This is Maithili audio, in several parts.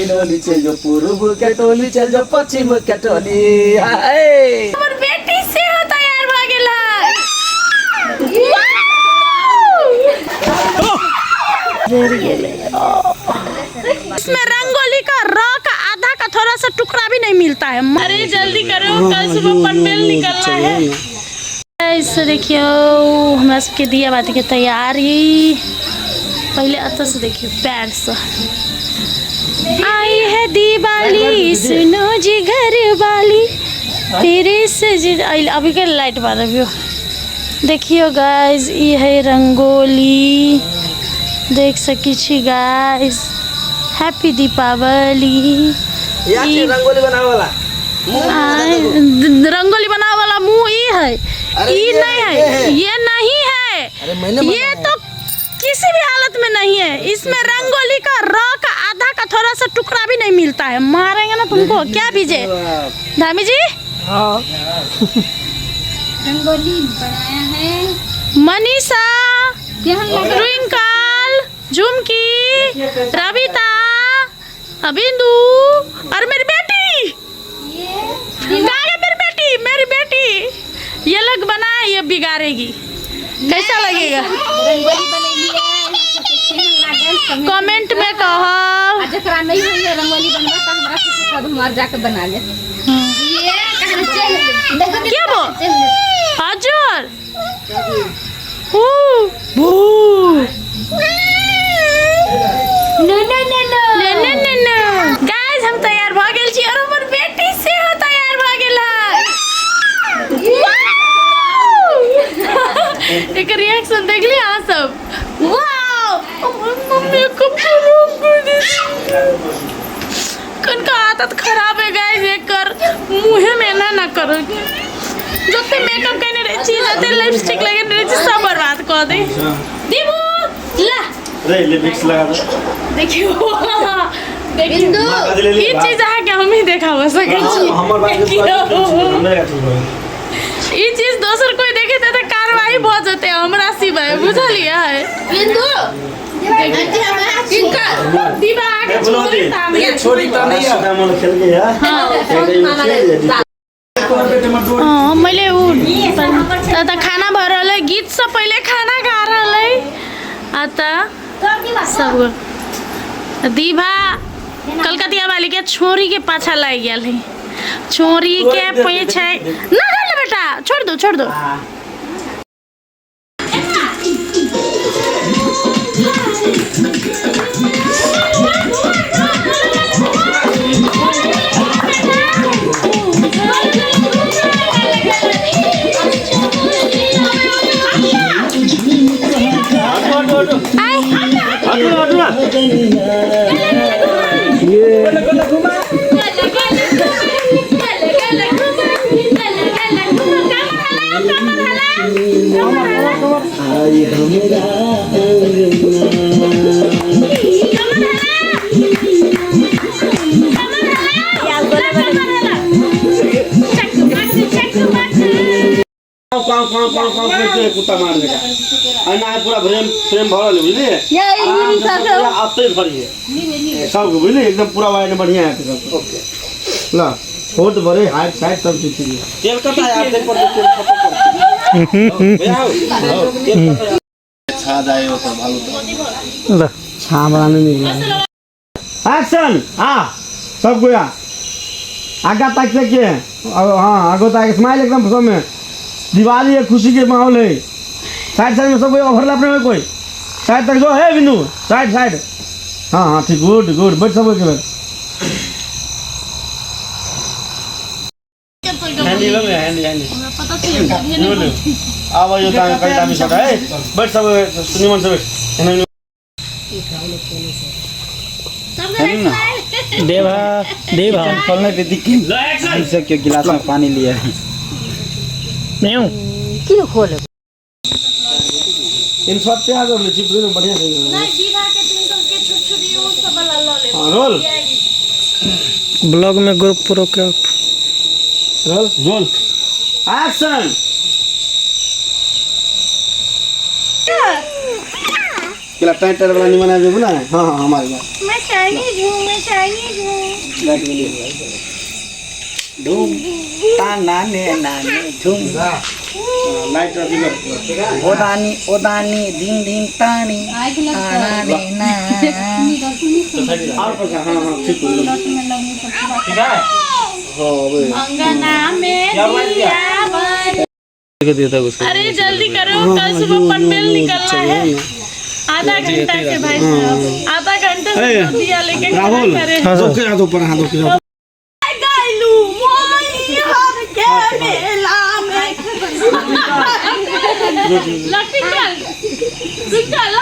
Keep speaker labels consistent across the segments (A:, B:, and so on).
A: डोली चल जो पूर्व के टोली चल जो पश्चिम के टोली हाय।
B: हमर बेटी सेहो तैयार भऽ गेल है। इसमें रंगोली का र का आधा का थोड़ा सा टुकड़ा भी नहीं मिलता है। अरे जल्दी करो, कल सुबह पनवेल निकलना है। ऐसे देखियो हमरा सबके दिया बाती के तैयारी। पहले अतः से देखियो पैर से। आई है दिवाली सुनो जी घर वाली फिर से जी अभी के लाइट बार अभी देखियो गाइस ई है रंगोली, देख सकी छी गाइस। हैप्पी दीपावली।
A: या रंगोली बनावे वाला
B: रंगोली बनावे वाला मुंह ई है, ई नहीं है, ये नहीं है।
A: अरे मैंने
B: ये तो किसी भी हालत में नहीं है। इसमें रंगोली का र का आधा का थोड़ा सा टुकड़ा भी नहीं मिलता है। मारेंगे ना तुमको क्या विजय धामी जी।
A: हाँ
C: रंगोली बनाया है
B: मनीषा, ट्विंकल, झुमकी, रविता, बिंदु और मेरी बेटी। कहाँ गई मेरी बेटी? मेरी बेटी ये लोग बनाए, ये बिगाड़ेगी। कैसा लगेगा
C: रंगोली बनैली है, केहन लागल
B: कमेंट में कहो।
C: आ जकरा नहीं होइए रंगोली बनबा त हमरा से कह दू, हम जाके बना ले। ये कहने चल देखो।
B: के भो?
C: चल।
B: हजुर ऊ भू।
C: नो नो नो नो
B: ने ने ने ने। गाइस हम तैयार भ गेल छी और हमर बेटी सेहो तैयार भ गेल है। एकर रिएक्शन देखली अहाँ सब? वाओ, हमर मम्मी के खराब कर दे। कनका आदत खराब है गाइस एकर, मुँहे में ना ना करो। जते मेकअप केने रहे छी, जते लिपस्टिक लगेने रहे छी, सब बर्बाद कऽ दे। दीबू ला
D: रे ले विक्स लगा दे।
B: देखियो देखियो
C: बिंदु
B: ई चीज अहाँके हम ही देखाबऽ सकै छी।
D: हमर बात
B: देखियौ।
D: हमरे अथी होय।
B: ई चीज दोसर कोई देखे तऽ कार्रवाई भऽ जेतै हमरा सिवाय, बुझलियै?
C: बिंदु किनकर
B: दीबा अहाँके छोड़ी तऽ हम
A: छोड़ी त नहीं है।
D: मन खेल के यार।
B: हाँ, मैले उ त खाना भऽ रहल है। गीतसँ पहिले खाना खा रहल है। आ तऽ सब दीभा कलकतिया वाली के छोरी के पाछा लागि गेल है। छोरी के पीछे ना कर ले बेटा, छोड़ दो छोड़ दो।
D: हटू ना, हटू ना।
A: आई हमरा
D: काव काव काव काव करते कुत्ता मार देगा। एना है पूरा फ्रेम फ्रेम भरल है, बुझलिए? आराम से पूरा आते भरिए सब, बुझलिए? एकदम पूरा वाइड बढ़िया है सब। ओके ला छोट बड़े हाइट साइड सब चीज ठीक है।
A: तेल कता है आप पर तेल खत्म कर भैया आओ, तेल कता है?
E: छा जाए ओकर भालू तो
D: ला छाम बनाने नहीं एक्शन। हाँ सब गोया आगा तक से के हाँ आगो तक स्माइल एकदम सब में। दिवाली है, खुशी के माहौल है। साइड साइड में सब कोई ओवरलैप नहीं हो कोई साइड तक जो है बिंदु साइड साइड। हाँ हाँ ठीक, गुड गुड बैठ सब के हैंडी लो हैंडी हैंडी लो आवा यो तांग कई दामी शॉट है। बैठ सब सुनिमन से बैठ।
F: देवा देवा
A: खोलने पे दिक्कत से क्यों गिलास में पानी लिया है।
F: मेऊ
D: इन सब प्याज और लीची पूरे बढ़िया से।
B: नहीं दीवा के ट्विंकल के छोट छोट you सब वाला ल ले।
D: हाँ, रोल
F: ब्लॉग में ग्रुप प्रो के
D: रोल रोल एक्शन। केला टाइट टाइट वाला निमन आबि जेबू ना। हाँ हाँ हमारे यहाँ
B: मैं चाइनीज हूँ, मैं चाइनीज हूँ।
D: लाइट मिली
G: धूम ताना ने नाने झूम।
D: लाइट अथी कर।
G: ओ दानी ओ दानी दिन दिन तानी ताना ने ना।
D: और पैसा। हाँ हाँ ठीक हो।
A: ठीक है।
D: हाँ अबे
B: अंगना में दिया बर।
A: देता उसको।
B: अरे जल्दी करो, कल सुबह पनवेल निकलना है। आधा घंटा से भाई साहब, आधा घंटा से तो दिया लेके खड़ा
D: राहुल
B: करे।
D: हाथ के हाथ ऊपर, हाथ के हाथ।
B: गाइलू मोई हर के मेला में। लट्टी चल चल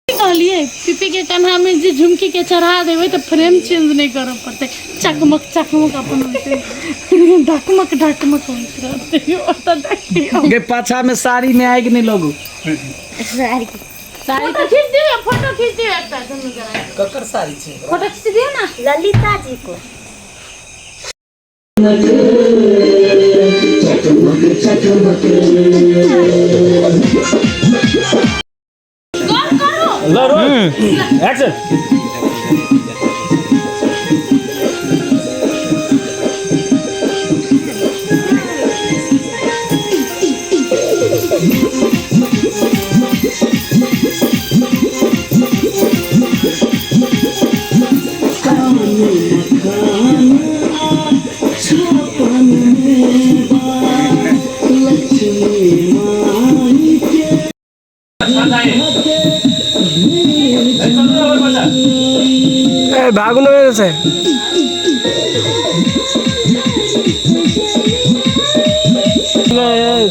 B: कहलिए पीपी के कन्हा में जे झुमकी के चढ़ा देबै तऽ फ्रेम चेंज नहि करऽ पड़तै। चकमक चकमक अपन होतै, ढकमक ढकमक होइत रहतै। ओतऽ देखियौ
G: गे पाछा में साड़ी में आगि नहीं लगू।
B: साड़ी फोटो खींच दियौ, फोटो खींच दियौ एकटा दुनू गोरा।
G: ककर साड़ी छै?
C: फोटो खींच दियो ना ललिता जी को।
B: गौर करू।
A: ल रोल एक्शन।
F: भागनो से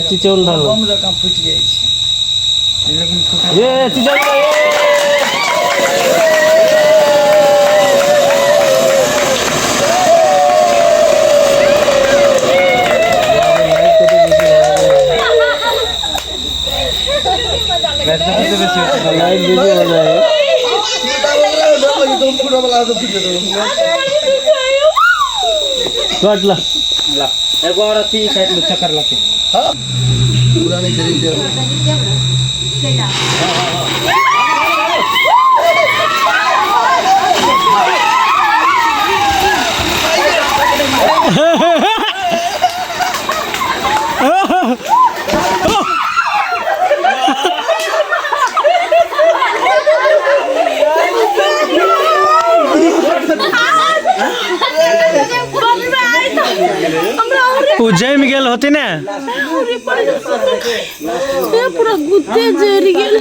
A: चिचौल धान
G: बम जकाँ फूटि जाइ छै लेकिन फूटल।
A: ये चिचौल ये। लाइट बिजी हो जाए। कट ल ल एगो और अथी काटि लो चक्कर लगे।
F: ओ जमि गेल होती ने।
B: ये पूरा गुत्ते जरि गेल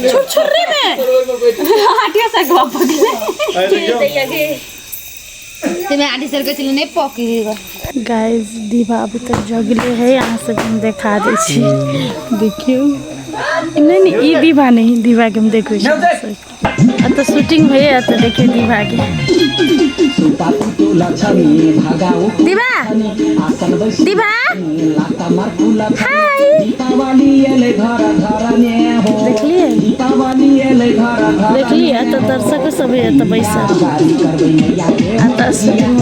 B: छुरछुर्री में।
C: आटिया से गप पकड़े ते आटी सर के चले नहीं पकी।
B: गाइस दीवा अभी तक जगले है, यहाँ सब हम देखा दै छी। देखियौ नहीं नहीं ई दीवा नहीं, दीवा के हम देखै छी। अतऽ शूटिंग होइए, अतऽ देखियौ दीवा के। दीवा दीवा हाय, देखलिए देखलिए अतऽ दर्शक सब है अतऽ बैसल। अतऽ शूटिंग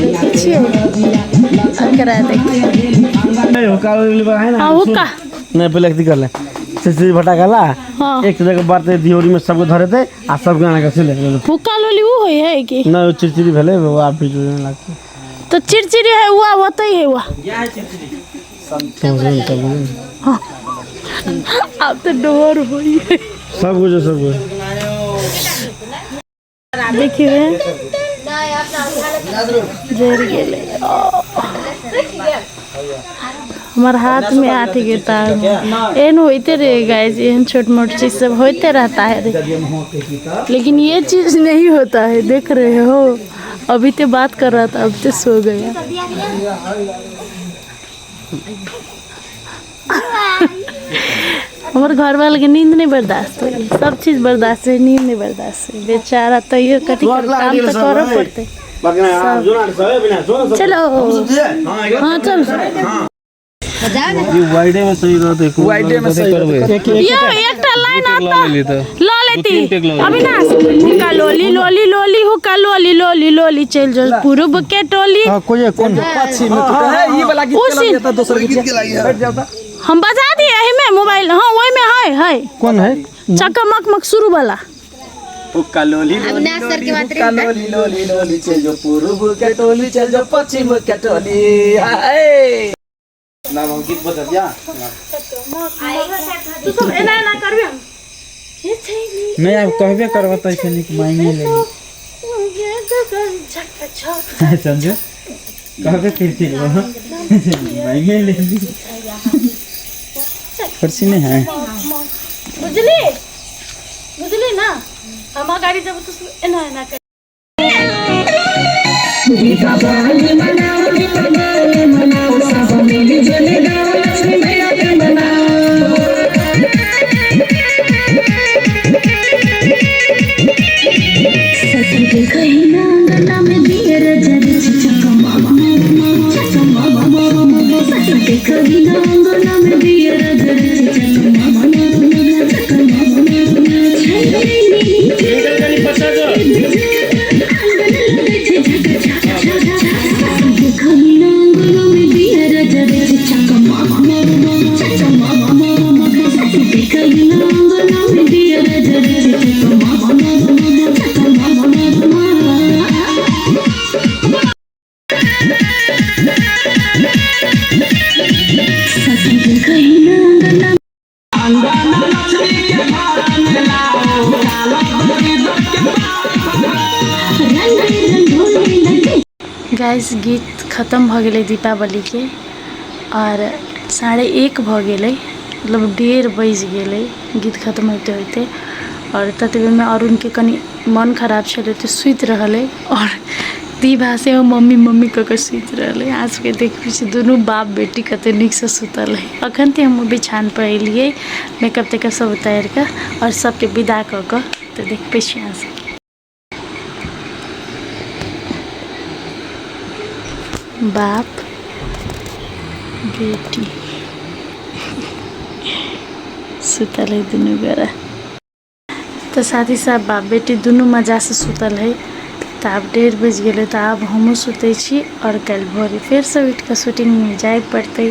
B: देखै छियै एकरा देखियौ।
D: नहीं हुक्का है ना।
B: हाँ हुक्का
D: नहीं पहले अथी कर ले चिचरी फटाका।
B: हाँ
D: एक जगह बांटते दियोरी में सबको धरे थे आ सबके आना के सिले।
B: हुक्का लोली उ होय है कि
D: ना वो चिरचिरी भेले वो आप भी जुड़ने लगते।
B: तो चिड़चिड़ी है हुआ होते ही है हुआ। हाँ। अब तो डोर हुई है।
D: सब कुछ सब कुछ
B: देखिए जर गेलै। हमार हाथ में आठ गे तार एहन होते रहे गाइस, एहन छोट मोट चीज सब होते रहता है रे, लेकिन ये चीज नहीं होता है। देख रहे हो अभी तो बात कर रहा था, अब तो सो गया। हमारे घर वाले के नींद नहीं बर्दाश्त हो, सब चीज बर्दाश्त है, नींद नहीं बर्दाश्त है बेचारा। तो ये कथी काम तो करो पड़ते। चलो हाँ चल
A: ये वाइडे में सही रहते
G: वाइडे में सही रहते।
B: यो एकटा लाइन आता ल ले गैती अविनाश हुक्का लोली लोली लोली हुक्का लोली लोली लोली चल जो पूरब के टोली।
D: कोई कौन
A: पश्चिम में तो है, ई वाला गीत
B: उ
A: के
B: सीन।
A: लगे दोसर गीत
D: बैठ जाता।
B: हम बजा दिए एही में मोबाइल। हाँ, ओही में है है।
D: कौन है?
B: चकमक मक शुरू वाला।
A: हुक्का लोली लोली
C: अविनाश सर के बात
A: हुक्का लोली लोली लोली चल जो पूर्व के टोली चल जो पश्चिम के टोली, हाय।
B: तू सब एना एना करबे हम।
G: नहीं, अब कहबे करब त ऐसे निक मांगे ले, समझो कहबे फिर मांगे ले, कुर्सी नहीं है।
B: बुझली बुझली ना, हम गाड़ी जब तू एना एना कर। गाइस, गीत खत्म भऽ गेलै दीपावलीके आओर 1:30 भऽ गेलै, मतलब 1:30 बजि गेलै गीत खत्म होइते होइते। आओर ततबेमे अरुणके कनि मन खराब छलै तऽ सुति रहलै आओर दीभा सेहो मम्मी मम्मी कऽ कऽ सुति रहलै। अहाँ सबके देखबै छी दुनू बाप बेटी कते नीकसँ सुतल है। अखन तऽ हम बिछानपर एलियै मेकअप तेकअप सब उतारि कऽ आओर सबके विदा कऽ कऽ, तऽ देखबै छी अहाँ सबके। बाप बेटी सुतल है दुनू गोरा। तऽ साथ ही साथ बाप बेटी दुनू मजासँ सुतल है। तऽ आब 1:30 बजि गेलै, तऽ आब हमहूँ सुतै छी आओर काल्हि भोरे फेरसँ उठि कऽ शूटिंगमे जाय पड़तै।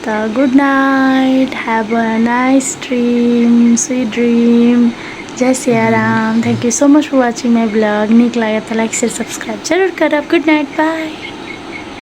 B: तऽ good night, have a nice dream, sweet dream, Jai Siyaram. Thank you so much for watching my blog. नीक लागत तऽ लाइक, शेयर, सब्सक्राइब जरूर करब। Good night, bye.